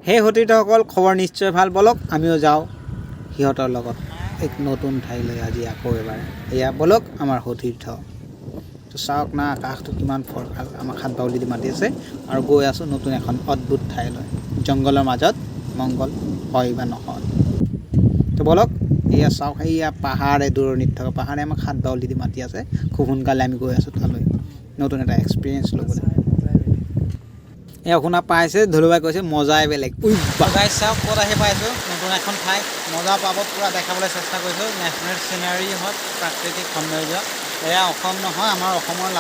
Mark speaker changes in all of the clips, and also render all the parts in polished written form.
Speaker 1: সেই সতীৰ্থসকল, খবৰ নিশ্চয় ভাল। বলক, আমিও যাওঁ সিহঁতৰ লগত এক নতুন ঠাইলৈ আজি আকৌ এবাৰ। এয়া বলক আমাৰ সতীৰ্থ। তো চাওক না, আকাশটো কিমান ফৰকাল। আমাক হাত বাউলি দি মাতি আছে আৰু গৈ আছোঁ নতুন এখন অদ্ভুত ঠাইলৈ। জংঘলৰ মাজত মংগল হয় বা নহয়। তো বলক, এয়া চাওক, সেয়া পাহাৰে, দূৰণিত থকা পাহাৰে আমাক হাত বাউলি দি মাতি আছে। খুব সোনকালে আমি গৈ আছোঁ তালৈ নতুন এটা এক্সপিৰিয়েঞ্চ ল'বলৈ। এয়া শুনা পাইছে, ধলুবাই কৈছে মজাই বেলেগ। উই
Speaker 2: গাইজ, চাওক ক'ত আহি পাইছোঁ। নতুন এখন ঠাই, মজা পাব। পূৰা দেখাবলৈ চেষ্টা কৰিছোঁ। নেশ্যনেল চিনাৰী হওক, প্ৰাকৃতিক সৌন্দৰ্য। এয়া অসম নহয়, আমাৰ অসমৰ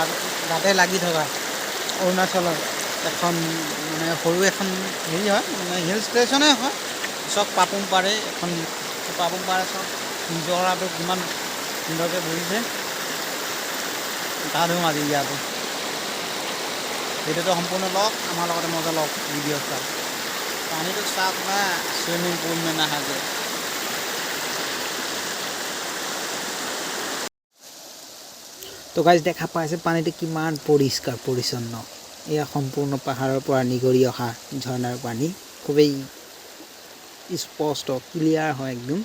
Speaker 2: গাতে লাগি থকা অৰুণাচলৰ এখন মানে সৰু এখন হেৰি হয়, মানে হিল ষ্টেচনেই হয়। চাওক পাপুম পাৰে এখন, পাপুম পাৰে। চাওক নিজৰাটো কিমান সুন্দৰকৈ বহিছে। গা ধুম আজি ইয়াতে। ভিডিঅ'টো সম্পূৰ্ণ লওক, আমাৰ লগতে মজা লওক ভিডিঅ' চাওক। পানীটো চাওক না, চুইমিং পুল में नहा के।
Speaker 1: তো গাইজ, দেখা পাইছে পানীটো কিমান পৰিষ্কাৰ পৰিচ্ছন্ন। এয়া সম্পূৰ্ণ পাহাৰৰ পৰা নিগৰি অহা ঝৰ্ণাৰ পানী, খুবেই স্পষ্ট, ক্লিয়াৰ হয় একদম।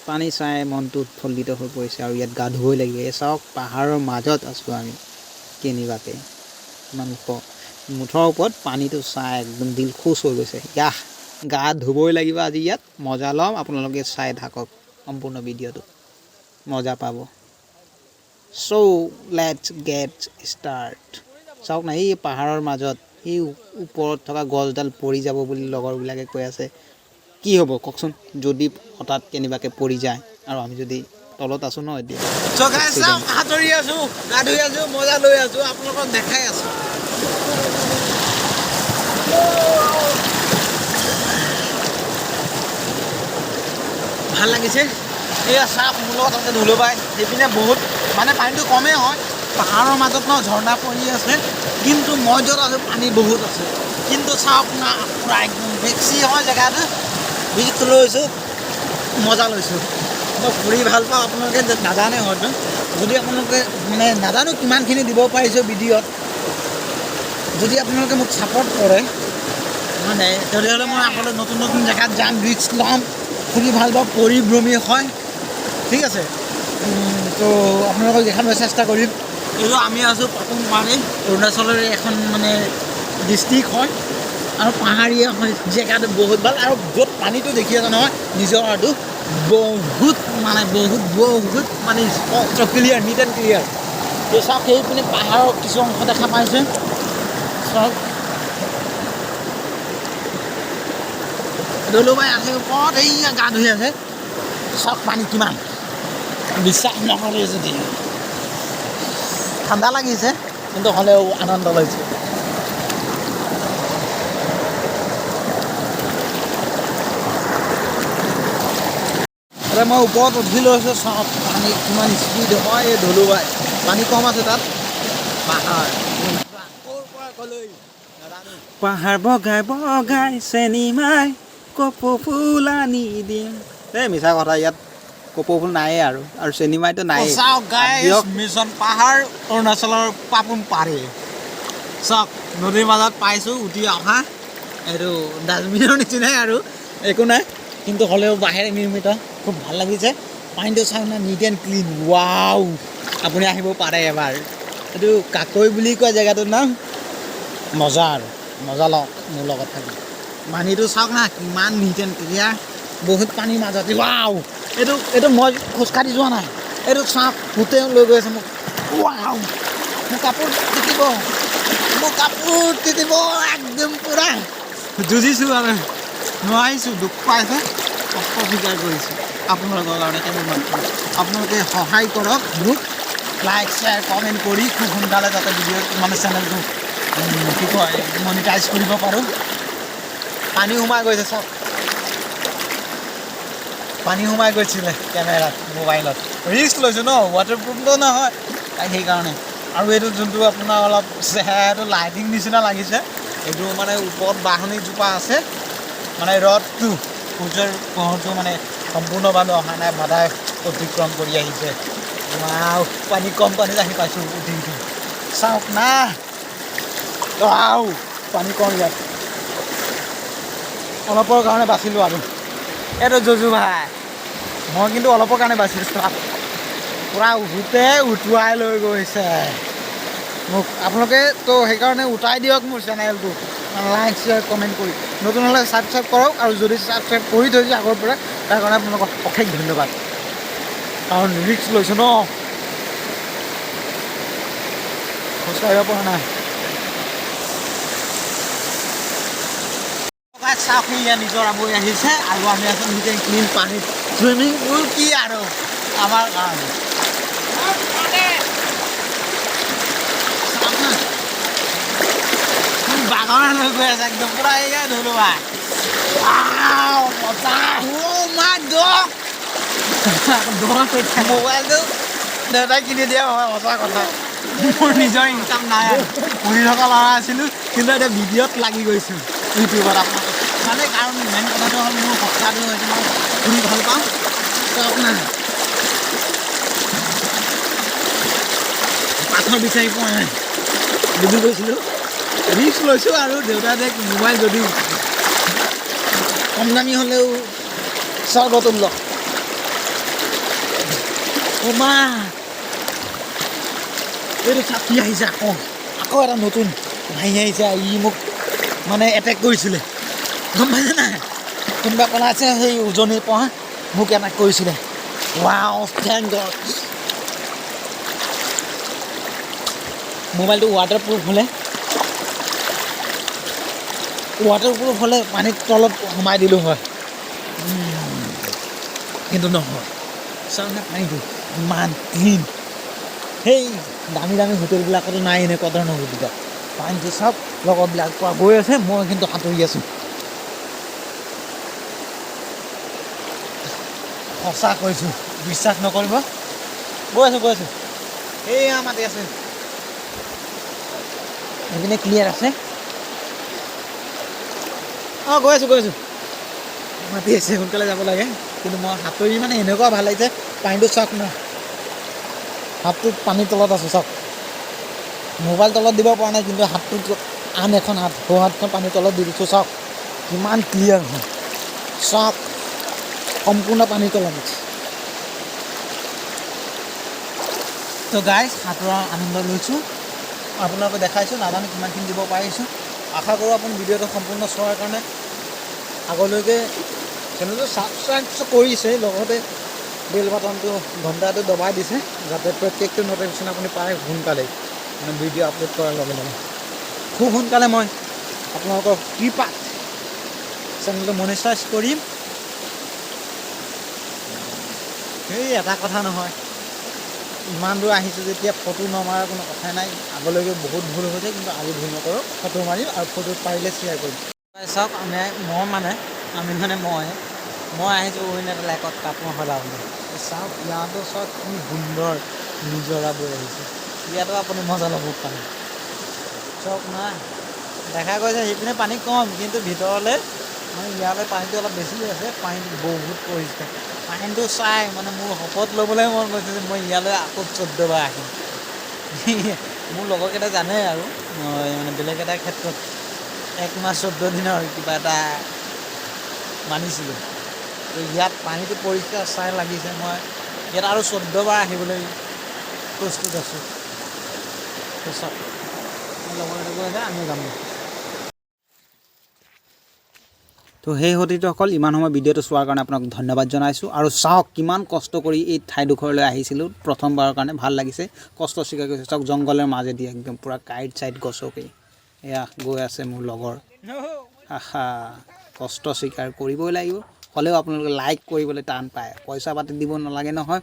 Speaker 1: পানী চাই মনটো উৎফুল্লিত হৈ পৰিছে আৰু ইয়াত গা ধুবই লাগিব। এই চাওক, পাহাৰৰ মাজত আছোঁ আমি কেনিবাকে, ইমান ওখ। মুঠৰ ওপৰত পানীটো চাই একদম দিল খুচ হৈ গৈছে। ইয়াহ গা ধুবই লাগিব আজি ইয়াত, মজা ল'ম। আপোনালোকে চাই থাকক সম্পূৰ্ণ ভিডিঅ'টো, মজা পাব। So let's get start. চাওক না, এই পাহাৰৰ মাজত এই ওপৰত থকা গছডাল পৰি যাব বুলি লগৰবিলাকে কৈ আছে। কি হ'ব কওকচোন, যদি হঠাৎ কেনেবাকৈ পৰি যায় আৰু আমি যদি তলত আছোঁ ন এতিয়া?
Speaker 2: চ' গাইজ, চাওক, সাঁতুৰি আছোঁ, গা ধুই আছোঁ, মজা লৈ আছোঁ, আপোনালোকক দেখাই আছোঁ। ভাল লাগিছে। এয়া চাওক, মোৰ লগত আছে ধুলুবাই। সেইপিনে বহুত মানে পানীটো কমেই হয়, পাহাৰৰ মাজত ন ঝৰ্ণা পৰি আছে। কিন্তু মই য'ত আছোঁ পানী বহুত আছে। কিন্তু চাওক না, পূৰা একদম বেছি হয় জেগাটো। ৰিস্ক লৈছোঁ, মজা লৈছোঁ। মই ফুৰি ভাল পাওঁ, আপোনালোকে নাজানে হয়তো। যদি আপোনালোকে মানে নাজানো কিমানখিনি দিব পাৰিছোঁ ভিডিঅ'ত। যদি আপোনালোকে মোক ছাপৰ্ট কৰে মানে, তেতিয়াহ'লে মই আকৌ নতুন নতুন জেগাত যাম, ৰিস্ক ল'ম। ফুৰি ভাল পাওঁ, পৰিভ্ৰমী হয়, ঠিক আছে। তো আপোনালোকক দেখাবলৈ চেষ্টা কৰিম। এইটো আমি আছোঁ পাপুম পানী, অৰুণাচলৰে এখন মানে ডিষ্ট্ৰিক্ট হয় আৰু পাহাৰীয়া হয়। জেগাটো বহুত ভাল আৰু য'ত পানীটো দেখি আছে নহয়, নিজৰাটো বহুত মানে বহুত বহুত মানে স্পষ্ট, ক্লিয়াৰ, নিট এণ্ড ক্লিয়াৰ। এই চাওক, সেইপিনে পাহাৰৰ কিছু অংশ দেখা পাইছে। চাওক, দলুবাই আছে ওপৰত, এইয়া গা ধুই আছে। চাওক পানী কিমান, বিশ্বাস নকৰে যদি। ঠাণ্ডা লাগিছে, কিন্তু হ'লেও আনন্দ লৈছোঁ। এতিয়া মই ওপৰত উঠি লৈছোঁ। চাওক পানী কিমান স্পীড হয়। এই ধলুবাই, পানী কম আছে তাত। পাহাৰ ক'ৰ পৰা ক'লৈ নাজানো।
Speaker 1: পাহাৰ বগাই বগাই চেনিমাই কপৌ ফুল আনি দিম। এই মিছা কথা, ইয়াত কপৌ ফুল নায়েই আৰু আৰু চেনিমাইতো নায়েই।
Speaker 2: চাওক গাইজ,
Speaker 1: দিয়ক।
Speaker 2: মিছন পাহাৰ, অৰুণাচলৰ পাপুম পাৰে। চাওক, নদীৰ মাজত পাইছোঁ উটি অহা। এইটো ডাষ্টবিনৰ নিচিনাই আৰু একো নাই, কিন্তু হ'লেও বাঁহেৰে নিৰ্মিত, খুব ভাল লাগিছে। পানীটো চাওক না, নিট এণ্ড ক্লিন, ৱাও। আপুনি আহিব পাৰে এবাৰ। এইটো কাকৈ বুলি কয় জেগাটোৰ নাম। মজা আৰু মজা লওক মোৰ লগত থাকি। পানীটো চাওক না, কিমান নিট এণ্ড ক্লিয়াৰ, বহুত পানীৰ মাজত। ৱাও, এইটো মই খোজকাঢ়ি যোৱা নাই। এইটো চাওক, সোঁতে লৈ গৈ আছে মোক। ৱাও, মোৰ কাপোৰ তিতিব, মোৰ কাপোৰ তিতিব একদম। পূৰা যুঁজিছোঁ আৰু নোৱাৰিছোঁ, দুখ পাইছে, কষ্ট স্বীকাৰ কৰিছোঁ আপোনালোকৰ কাৰণে কেৱল মাত্ৰ। আপোনালোকে সহায় কৰক মোক, লাইক, শ্বেয়াৰ, কমেণ্ট কৰি খুব সোনকালে যাতে ভিডিঅ' মানে চেনেলটো কি কয় মনিটাইজ কৰিব পাৰোঁ। পানী সোমাই গৈছে চাওক, পানী সোমাই গৈছিলে কেমেৰাত, মোবাইলত। ৰিস্ক লৈছোঁ ন, ৱাটাৰপ্ৰুফটো নহয় সেইকাৰণে। আৰু এইটো যোনটো আপোনাৰ অলপ চেহেৰাটো লাইটিং নিচিনা লাগিছে, এইটো মানে ওপৰত বাঁহনিজোপা আছে, মানে ৰ'দটো, সূৰ্যৰ পোহৰটো মানে সম্পূৰ্ণভাৱে অহা নাই, বাধা অতিক্ৰম কৰি আহিছে। ৱাও, পানী কম পানীত আহি পাইছোঁ উঠি উঠি। চাওক না, ৱাও, পানী কম ইয়াত। অলপৰ কাৰণে বাচিলোঁ আৰু। এইটো যজু ভাই, মই কিন্তু অলপৰ কাৰণে বাচিছোঁ। পূৰা উঠোতে উটুৱাই লৈ গৈছে মোক আপোনালোকে। তো সেইকাৰণে উঠাই দিয়ক মোৰ চেনেলটো, লাইক, শ্বেয়াৰ, কমেণ্ট কৰি। নতুন হ'লে ছাবস্ক্ৰাইব কৰক আৰু যদি ছাবস্ক্ৰাইব কৰি থৈছে আগৰ পৰা, তাৰ কাৰণে আপোনালোকক অশেষ ধন্যবাদ, কাৰণ ৰিস্ক লৈছোঁ ন, খোজকাঢ়িব পৰা নাই। চাওক, ইয়াত নিজৰা বৈ আহিছে আৰু আমি আছোঁ নিট এণ্ড ক্লিন পানীত। চুইমিং পুল কি আৰু আমাৰ কাৰণে। চাওক না, বাগানে লৈ গৈ আছে একদম পুৰা। এয়া ধৰিলো ভাই, মজা। মা দক মোবাইলটো দেউতাই কিনি দিয়া হয়, সঁচা কথা। মোৰ নিজৰ ইনকাম নাই আৰু, পঢ়ি থকা ল'ৰা আছিলোঁ, কিন্তু এতিয়া ভিডিঅ'ত লাগি গৈছোঁ ইউটিউবত আপোনালোক। মানে কাৰণ মেইন কথাটো হ'ল মোৰ সঁচাটো হৈছে মই ফুৰি ভাল পাওঁ। চাওক না, পাথৰ বিচাৰি পোৱা নাই, ডুবি গৈছিলোঁ, ৰিস্ক লৈছোঁ। আৰু দেউতাই দেখ মোবাইল যদিও কম দামী হ'লেও স্বৰ্গতুল্য। অ' এইটো চাপি আহিছে আকৌ, আকৌ এটা নতুন ভাহি আহিছে। ই মোক মানে এটেক কৰিছিলে, গম পাইছে নাই? কোনোবা ক'লা আছে সেই উজনিৰ পৰা মোক এটেক কৰিছিলে। Wow, thank god. মোবাইলটো ৱাটাৰ প্ৰুফ হ'লে পানীত তলত সোমাই দিলোঁ হয়, কিন্তু নহয়। চাওক না, পানীটো ইমান ক্লিন। সেই দামী দামী হোটেলবিলাকতো নাই এনেকুৱা ধৰণৰ সুবিধা। পানীটো চাওক, লগৰবিলাক পৰা গৈ আছে, মই কিন্তু সাঁতুৰি আছোঁ। সঁচা কৈছোঁ, বিশ্বাস নকৰিব। গৈ আছোঁ, গৈ আছোঁ। এইয়া মাতি আছে, সেইপিনে ক্লিয়াৰ আছে। অঁ, গৈ আছোঁ, গৈ আছোঁ। মাতি আছে, সোনকালে যাব লাগে। কিন্তু মই সাঁতুৰি মানে এনেকুৱা ভাল লাগিছে। পানীটো চাওক না, হাতটো পানীৰ তলত আছে চাওক। মোবাইল তলত দিব পৰা নাই, কিন্তু হাতটো আন এখন হাত, সোঁ হাতখন পানীৰ তলত দি দিছোঁ। চাওক কিমান ক্লিয়াৰ হয়, চাওক, সম্পূৰ্ণ পানীৰ তলত আছে। তো গাইজ, সাঁতোৰাৰ আনন্দ লৈছোঁ, আপোনালোকে দেখাইছোঁ। নাজানো কিমানখিনি দিব পাৰিছোঁ। আশা কৰোঁ আপুনি ভিডিঅ'টো সম্পূৰ্ণ চোৱাৰ কাৰণে আগলৈকে চেনেলটো ছাবস্ক্ৰাইব কৰিছে, লগতে বেল বাটনটো, ঘণ্টাটো দবাই দিছে, যাতে প্ৰত্যেকটো ন'টিফিকেশ্যন আপুনি পায় সোনকালেই, মানে ভিডিঅ' আপলোড কৰাৰ লগে লগে। খুব সোনকালে মই আপোনালোকৰ কৃপাত চেনেলটো মনিটাইজ কৰিম। সেই এটা কথা নহয়, ইমান দূৰ আহিছোঁ যেতিয়া ফটো নমৰাৰ কোনো কথাই নাই। আগলৈকে বহুত ভুল হৈছে, কিন্তু আজি ভুল নকৰোঁ। ফটো মাৰিম আৰু ফটো পাৰিলে শ্বেয়াৰ কৰিম। চাওক, আমি মই মানে আমি মানে মই মই আহিছোঁ অইন এটা লেকত কাপোৰ সলাবলৈ। চাওক, ইয়াতো চাওক কি সুন্দৰ নিজৰা বৈ আহিছে। ইয়াতো আপুনি মজা ল'ব পাৰে। চাওক না, দেখা গৈছে সেইপিনে পানী কম, কিন্তু ভিতৰলৈ মানে ইয়ালৈ পানীটো অলপ বেছি আছে। পানীটো বহুত পৰিষ্কাৰ। পানীটো চাই মানে মোৰ শপত ল'বলৈ মন গৈছে যে মই ইয়ালৈ আকৌ 14 বাৰ আহিম। মোৰ লগৰকেইটা জানে আৰু মই মানে বেলেগ এটা ক্ষেত্ৰত 1 মাহ 14 দিনৰ কিবা এটা মানিছিলোঁ। তো ইয়াত পানীটো পৰিষ্কাৰ চাই লাগিছে, মই ইয়াত আৰু 14 বাৰ আহিবলৈ প্ৰস্তুত আছোঁ। তো চাওক, মোৰ লগৰ গৈ আছে, আমিও যাম।
Speaker 1: তো সেই সতীৰ্থসকল, ইমান সময় ভিডিঅ'টো চোৱাৰ কাৰণে আপোনাক ধন্যবাদ জনাইছোঁ। আৰু চাওক, কিমান কষ্ট কৰি এই ঠাইডোখৰলৈ আহিছিলোঁ প্ৰথমবাৰৰ কাৰণে। ভাল লাগিছে, কষ্ট স্বীকাৰ কৰিছোঁ। চাওক, জংঘলৰ মাজেদি একদম পূৰা কাঁইট চাইড গছকি এয়া গৈ আছে মোৰ লগৰ। আহা, কষ্ট স্বীকাৰ কৰিবই লাগিব। হ'লেও আপোনালোকে লাইক কৰিবলৈ টান পায়। পইচা পাতি দিব নালাগে নহয়,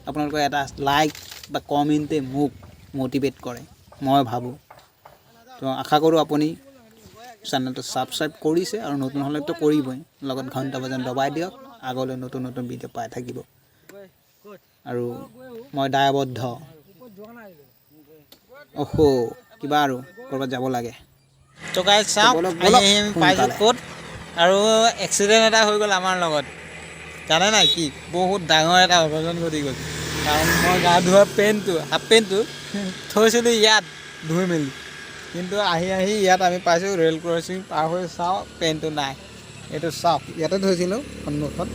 Speaker 1: আপোনালোকৰ এটা লাইক বা কমেণ্টে মোক মটিভেট কৰে, মই ভাবোঁ। তো আশা কৰোঁ আপুনি চেনেলটো ছাবস্ক্ৰাইব কৰিছে আৰু নতুন হ'লেতো কৰিবই, লগত ঘণ্টা বজান দবাই দিয়ক, আগলৈ নতুন নতুন ভিডিঅ' পাই থাকিব। আৰু মই দায়বদ্ধ। অহ, কিবা আৰু ক'ৰবাত যাব লাগে।
Speaker 2: তো গাইজ চাওক,
Speaker 1: ব'লক, ব'লক,
Speaker 2: আহি আমি পাইছোঁ
Speaker 1: সোনকালে।
Speaker 2: ক'ত। আৰু এক্সিডেণ্ট এটা হৈ গ'ল আমাৰ লগত, জানে নাই কি? বহুত ডাঙৰ এটা অঘটন ঘটি গ'ল। কাৰণ মই গা ধোৱা পেণ্টটো, হাফ পেণ্টটো থৈছিলোঁ ইয়াত ধুই মেলি, কিন্তু আহি আহি ইয়াত আমি পাইছোঁ, ৰেল ক্ৰচিং পাৰ হৈ চাওঁ পেণ্টটো নাই।
Speaker 1: এইটো চাওক, ইয়াতে থৈছিলোঁ সন্মুখত,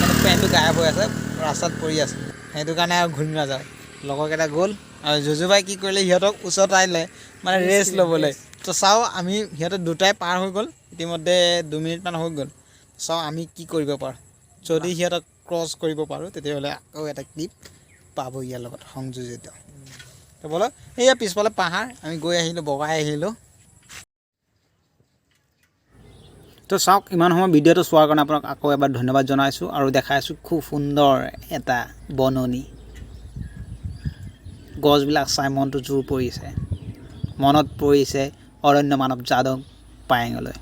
Speaker 1: মানে পেণ্টটো গায়ব হৈ আছে, ৰাস্তাত পৰি আছে। সেইটো কাৰণে আৰু ঘূৰি নাযাওঁ। লগৰকেইটা গ'ল আৰু যুজুবাই কি কৰিলে, সিহঁতক ওচৰত আহিলে মানে ৰেষ্ট ল'বলৈ। তো চাওঁ আমি, সিহঁতে দুটাই পাৰ হৈ গ'ল ইতিমধ্যে, 2 মিনিটমান হৈ গ'ল। চাওঁ আমি কি কৰিব পাৰোঁ। যদি সিহঁতক ক্ৰছ কৰিব পাৰোঁ, তেতিয়াহ'লে আকৌ এটা ক্লিপ পাব ইয়াৰ লগত সংযোজিত। তো ব'লক, সেয়া পিছফালে পাহাৰ, আমি গৈ আহিলোঁ, বগাই আহিলোঁ। তো চাওক, ইমান সময় ভিডিঅ'টো চোৱাৰ কাৰণে আপোনাক আকৌ এবাৰ ধন্যবাদ জনাইছোঁ আৰু দেখাই আছোঁ খুব সুন্দৰ এটা বননি। গছবিলাক চাই মনটো জোৰ পৰিছে, মনত পৰিছে অৰণ্য মানৱ যাদৱ পায়েঙলৈ।